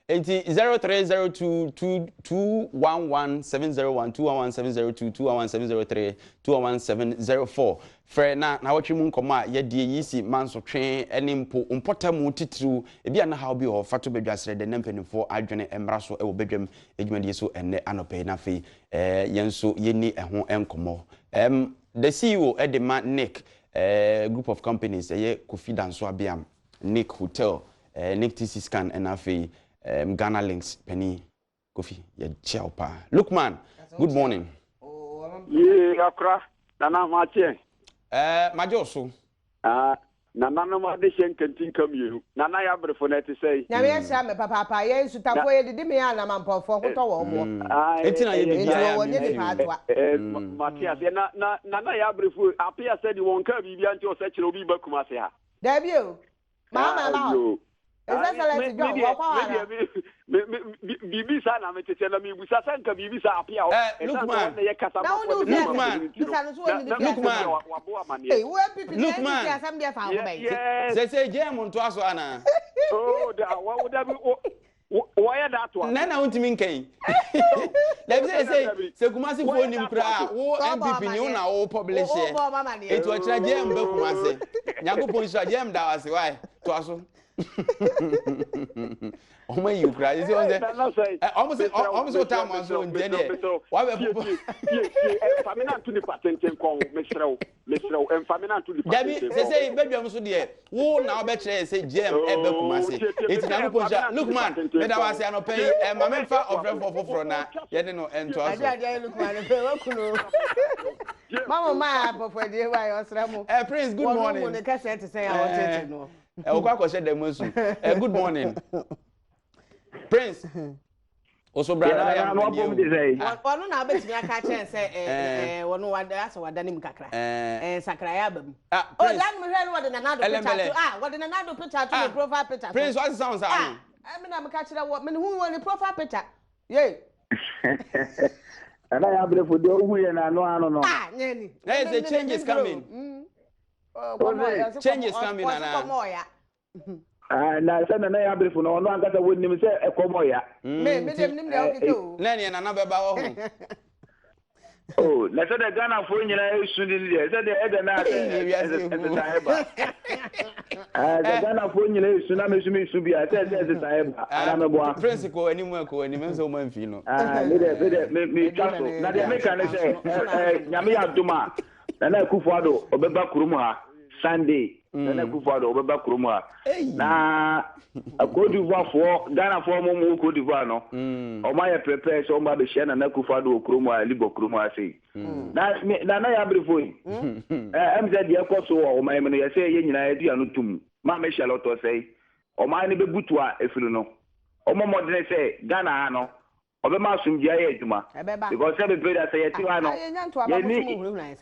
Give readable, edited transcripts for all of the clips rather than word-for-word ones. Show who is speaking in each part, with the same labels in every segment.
Speaker 1: Enti 0302 2 211 701 211 702 211 703 211 704 frɛ na nawɔtwe mu nkɔmmɔ a yɛadie yi si mansotwe ne mpo mpɔtamu titiriw ebi a na haw bi wɔ hɔ fa to badwa srɛ dɛ na mpanimfoɔ adwene mmra so wɔ badwam dwumadie so ɛnnɛ anɔpa yi na afei yɛn nso yɛnni ɛho nkɔmmɔ. Um, the CEO de ma Nick eh, Group of Companies ɛyɛ Kofi Danso Abeam Nick Hotel, eh, Nick TC Scan ɛna afei um, Ghana Links panin Kofi yɛkyia wo paa. Lukman, good morning.
Speaker 2: Yee akora nana ho akyeɛ.
Speaker 1: Eh, magye wo so.
Speaker 2: Ah, nananom adehyɛ nkantinka mmienu. Nana yɛ abrefo na ɛte sɛn?
Speaker 3: Nyame ahyira me papaapa. Yɛn nsutafoɔ yɛ didi mee a na mampɔnfoɔ ho tɔ wɔn boɔ.
Speaker 1: Enti na yɛ
Speaker 3: Enti
Speaker 1: biribiara yɛ a
Speaker 3: wɔwɔ nye
Speaker 1: memfi
Speaker 3: nipa atoa.
Speaker 2: Mate aseɛ na na nana yɛ abrefo apea sɛ de wɔn kaa biribiara nti ɔsɛ kyerɛ obi ba Kumase ha.
Speaker 3: Dabi o. Maa maa ba hɔ. His Excellency John, wɔkɔ hɔ anaa?
Speaker 2: Biribi saa na mete sɛ na mebusa sɛ nka biribi saa apea hɔ.
Speaker 1: Eh, Lukman.
Speaker 3: Na wo ne obi
Speaker 1: Lukman.
Speaker 3: Bisa no so wɔ ne bi
Speaker 1: Lukman.
Speaker 3: Hey, wo MPP ne NDC
Speaker 1: Lukman.
Speaker 3: asɛm deɛ fa ho bɛn.
Speaker 1: Sɛ sɛ JM ntoa so anaa?
Speaker 2: Oh, da, wo da bi, wɔyɛ da atoa.
Speaker 1: Nɛ na wontumi nka yi. Dabi sɛ sɛ sɛ Kumasi foɔ nim koraa wo NPP ni wo na wo publish yɛ. Eti ɔkyerɛ JM bɛ Kumasi. Nyankopɔn nhyira JM da wase why? Toa so. Wɔn ayi koraa sɛ wɔn sɛ wɔn sɛ wɔn sɛ ɔtaa mo aso ntiɛ deɛ wabɛ popo.
Speaker 2: Tie tie ɛnfa mi na nto nipa tenten kɔn ho mesrɛ wo. Mesrɛ wo, mfa me nanto nipa
Speaker 1: Dabi,
Speaker 2: tenten
Speaker 1: sɛ
Speaker 2: kɔn.
Speaker 1: sɛ badwam so deɛ, wo na wobɛkyerɛ yɛ sɛ JM ɛbɛ Kumasi. Enti Nyankopɔn nhyira. Lukman, meda wo ase anɔpa yi. Eh, ma memfa ɔfrɛfoɔ foforɔ na yɛne no ntoa so.
Speaker 3: Ade ade ayɛ Lukman no pɛ wakunu. Ma mo ma apɔfɔdie wa yɛ ɔsrɛ mo.
Speaker 1: Eh, Prince, good
Speaker 3: Wɔn
Speaker 1: morning.
Speaker 3: mu ne kɛsɛ te sɛn a wɔtete no.
Speaker 1: Eh, wokɔ akɔhyɛ dɛm asu. Eh, good morning. Prince. Oso bra na ya
Speaker 4: no abom de sɛ.
Speaker 3: Ɔno na abɛtumi aka kyerɛ sɛ ɛɛ ɔno wada asɛ wada ne mu kakra. Ɛɛ nsakraeɛ aba mu.
Speaker 1: Ah,
Speaker 3: Oh, dan mu hwɛ no wɔde Nana Addo picture to ah wɔde Nana Addo picture to ne profile picture so.
Speaker 1: Prince wasesa wo nsa ano.
Speaker 3: Ah, ɛmi na meka kyerɛ wɔ mene hu wɔ ne profile picture. Yei.
Speaker 4: Nana yɛ abrefo deɛ ohu yɛ n'ano ano no.
Speaker 3: Ah, nyɛ ni.
Speaker 1: Na yɛ sɛ change is coming. Change is coming nana.
Speaker 4: Ah, na sɛ nana yɛ abrefo no ɔno ankasa wɔnim sɛ ɛkɔm ɔya.
Speaker 3: Me me deɛ menim deɛ wokeka o.
Speaker 1: Na neɛ nana bɛba wɔ ho.
Speaker 4: Oh, na sɛ deɛ Ghanafoɔ nyinaa esu di deɛ sɛ deɛ ɛdɛ na sɛ ɛsesa ɛba. Sɛ Ghanafoɔ nyinaa esu na mesu mesu bi a sɛ sɛ ɛsesa ɛba ana mɛboa.
Speaker 1: Prince kɔ anim kɔ anim ɛsɛ wɔn amfi no.
Speaker 4: Me deɛ me deɛ me me twa so na deɛ meka ne sɛ ɛ Nyame yɛ adom a Nana Akufo-Addo ɔbɛba kurom ha Sunday. Nana Akufo-Addo ɔbɛba kurom ha. Na Cote d'Ivoire foɔ Ghana foɔ ɔmo wɔ Cote d'Ivoire no ɔmo ayɛ prepare sɛ ɔmo ba abɛhyia Nana Akufo-Addo wɔ kurom ha Libɔ kurom ha sei. Na me Nana yɛ abrefo yi ɛm sɛ deɛ ɛkɔ so wɔ ɔman mu no yɛsɛ yɛn nyinaa yɛde yɛn ano tum. Maame Charlotte Osei ɔman no bɛbutu a ɛfiri no ɔmmɔ mmɔdene sɛ Ghana ha no ɔbɛma asomdwie ayɛ adwuma because sɛ bebree da sɛ yɛte hɔ ano yɛni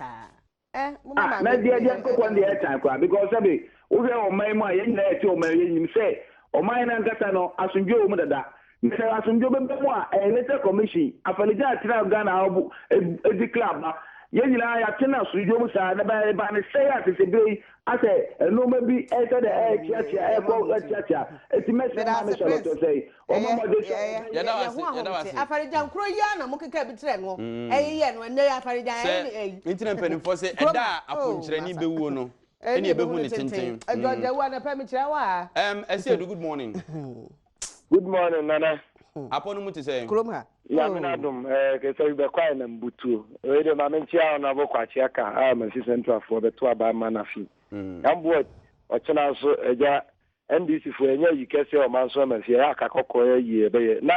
Speaker 4: ah na deɛ deɛ nkokɔ deɛ ɛtan koraa because sɛbe wohwɛ ɔman mu a yɛn nyinaa yɛte ɔman yɛnyim sɛ ɔman no ankasa no asomdwie wɔ mu dada na sɛ asomdwie bɛba mu a ɛyɛ electoral commission afɛligya atena Ghana ha ɔbo edi club ba yɛn nyinaa yɛatena asomdwie mu saa na ba ne sɛe a sese bere yi asɛ nneɛma bi ɛsɛ dɛ ɛkyeakyea ɛkɔ ɛkyeakyea eti mɛsrɛ maame Charlotte sɛ
Speaker 3: Ɛyɛ, ɛyɛ,
Speaker 1: Yɛda wo
Speaker 3: yɛ
Speaker 1: ase,
Speaker 3: ho
Speaker 1: yɛda wo
Speaker 3: ahomte.
Speaker 1: ase.
Speaker 3: Afaregyankuro yi ara na mokeka bi kyerɛ no. Ɛyeyɛ no, ɛnnɛ yi afaregyan
Speaker 1: Sɛ
Speaker 3: ɛyɛ ne ɛyi.
Speaker 1: nti na mpanimfoɔ sɛ
Speaker 3: Kurom
Speaker 1: ɛda
Speaker 3: ha,
Speaker 1: a
Speaker 3: oh,
Speaker 1: aponkyerɛni
Speaker 3: masa.
Speaker 1: bɛwuo no
Speaker 3: Ɛne
Speaker 1: ɛne
Speaker 3: ɛbɛhu
Speaker 1: ɛbɛhu
Speaker 3: ne
Speaker 1: ne
Speaker 3: tenten.
Speaker 1: tenten.
Speaker 3: George Awu anɔpa mekyerɛ wo a.
Speaker 1: Asiedu, good morning.
Speaker 5: Good morning, Nana.
Speaker 1: Apɔ no mu te sɛn?
Speaker 3: Kurom ha.
Speaker 5: Nyame
Speaker 3: Oh.
Speaker 5: n'adom, eh, kɛsɛ bi bɛkɔ ayɛ na mbutuo. Wei de ma menkyea Honorable Kwakye Aka a Mansi Central foɔ bɛto aba ama no afi. Yamboa ɔkyena nso agya NDC foɔ yɛnyɛ ayi kɛseɛ wɔ manso ama fie ɛyɛ aka kɔkɔɔ yɛ yie ɛbɛyɛ na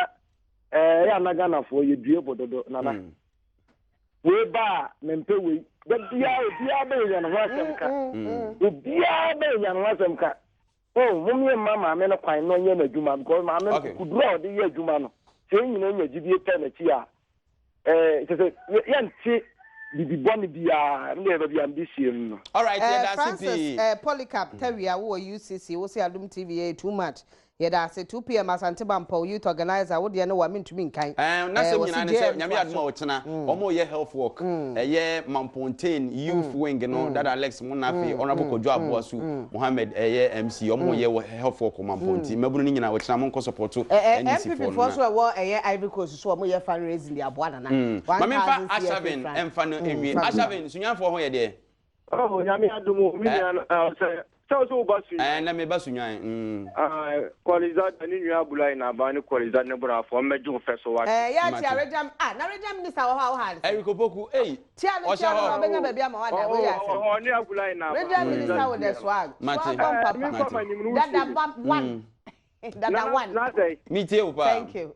Speaker 5: ɛyɛ ana Ghana foɔ yɛ due bo dodo nana wei ba a mempɛ wei da biara obiara bɛyɛ nya ne ho asɛm ka obiara bɛyɛ nya ne ho asɛm ka oh mom yɛ mma maame no kwan na ɔnyɛ n'adwuma because maame no kuduro a ɔde yɛ adwuma no sɛ yɛn nyinaa nya gyidie pɛ n'akyi a ɛɛ kyɛ sɛ yɛnte bibi bɔne biara ɛno deɛ baabi a mede sie no no.
Speaker 1: Alright,
Speaker 3: Eh,
Speaker 1: yɛda ase
Speaker 3: Francis
Speaker 1: pii.
Speaker 3: eh, Polycarp Tawia wowɔ UCC wo se Adom TV yɛyɛ too much. Yɛda ase. 2 pm Asante Bampɔw Youth Organiser wo deɛ no wa mentumi nkan.
Speaker 1: Ɛɛ
Speaker 3: Ɛɛ
Speaker 1: n'asɛm
Speaker 3: wɔse
Speaker 1: nyinaa ne sɛ
Speaker 3: JM
Speaker 1: Nyame
Speaker 3: toa
Speaker 1: adom
Speaker 3: so.
Speaker 1: a ɔkyena wɔn reyɛ health walk ɛyɛ Mampontain youth wing no Dada Alex mo na afei Honourable Kojo Aboasu Mohammed ɛyɛ MC wɔn reyɛ wɔ health walk wɔ Mampong nti mmabunu no nyinaa ɔkyena monkɔ support
Speaker 3: Ɛ ɛ
Speaker 1: NDC
Speaker 3: NPP
Speaker 1: foɔ no
Speaker 3: foɔ
Speaker 1: na
Speaker 3: nso ɛwɔ ɛyɛ Ivory Coast nso wɔn yɛ fundraising de aboa Nana.
Speaker 1: Ma memfa
Speaker 3: 1000 CFA
Speaker 1: Ashavin
Speaker 3: franc.
Speaker 1: mfa no nwie
Speaker 3: Fa gu.
Speaker 1: Ashavin Sunyanfoɔ ho yɛ deɛ?
Speaker 5: Oh, nyame adom o, me
Speaker 1: Eh.
Speaker 5: nua no, eh, sɛ sɛ wo sɛ woba
Speaker 1: Ɛɛ
Speaker 5: Sunyan.
Speaker 1: na meba Sunyan. Mm.
Speaker 5: Ah, Kɔlizada ne nua Abulai na aba ne Kɔlizada ne brafo, ɔmmɛgye wo fɛ so wate.
Speaker 3: Eh, yɛ
Speaker 1: Mate.
Speaker 3: tia region ah na region minister wɔ hɔ a wo ha ne sɛn?
Speaker 1: Eric Opoku, ei,
Speaker 3: Tia no
Speaker 1: ɔhyɛ
Speaker 3: tia no na
Speaker 1: hɔ.
Speaker 3: ɔbɛnya baabi ama wada wei yɛ asɛm.
Speaker 5: Ɔne Abulai na aba.
Speaker 3: Region minister
Speaker 5: Kɔlizada
Speaker 3: with the
Speaker 5: nua no.
Speaker 3: swag.
Speaker 1: Mate.
Speaker 3: Swag on
Speaker 5: Eh,
Speaker 3: papa.
Speaker 5: me nkɔ
Speaker 1: Mate.
Speaker 5: m'anim no
Speaker 3: Dada
Speaker 5: wotie me.
Speaker 3: ba one. Dada
Speaker 5: Nana,
Speaker 3: one.
Speaker 5: na sɛ
Speaker 1: Metie wo paa.
Speaker 3: Thank you.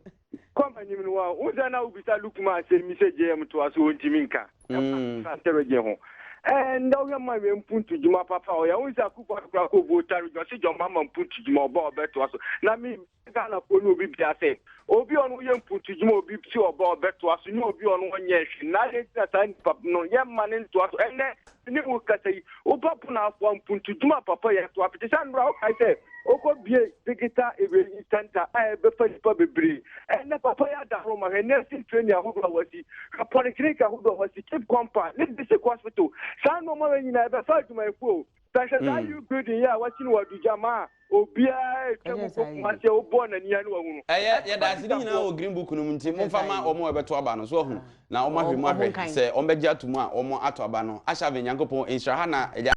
Speaker 5: kɔ m'anim no wa, wo sɛ na wobisa Lukman asɛm mi sɛ JM toa so ɔntimi nka. Ɛfa Asante region ho. Eh, ndɛ wohwɛ ma wɛ mpuntu dwuma papa ɔyɛ, wo sɛ Akufo Addo koraa kɔ Volta region, ɔse John Mahama mpuntu dwuma ɔba a ɔbɛtoa so. Na me Ghanafoɔ ne obi bia sɛ, obi a ɔno yɛ mpuntu dwuma obi si ɔba a ɔbɛtoa so, ne obi a ɔno ɔnyɛ hwee. Na adɛn nti na saa nipa no yɛmma no ntoa so? Ɛnnɛ ne wo kasa yi, woba Bonafoɔ a mpuntu dwuma papa yɛ atoa pete sɛ nnora wokae sɛ wokɔbie digital ewei center a ɛbɛfa nnipa bebree. Ɛnnɛ papa yi ada hɔ ma hwɛ nursing training ahodoɔ a wasi, hwɛ polyclinic ahodoɔ a wasi, Cape Compound ne district hospital. Saa nnoɔma wei nyinaa ɛbɛfa adwumayɛfoɔ o. Sɛ hwɛ saa U building yi a wasi no wɔ Adugyama a obiara retwa mu kɔ Kumasi a wobɔɔ n'ani a na wahu no.
Speaker 1: Ɛyɛ, yɛda ase. Ne nyinaa wɔ Green Book no mu nti momfa ma wɔn a wɔbɛto aba no. So wahu? Na wɔahwɛ mu ahwɛ sɛ wɔbɛgye ato mu a wɔato aba no. Ashavin, Nyankopɔn nhyira. Ha na Agya.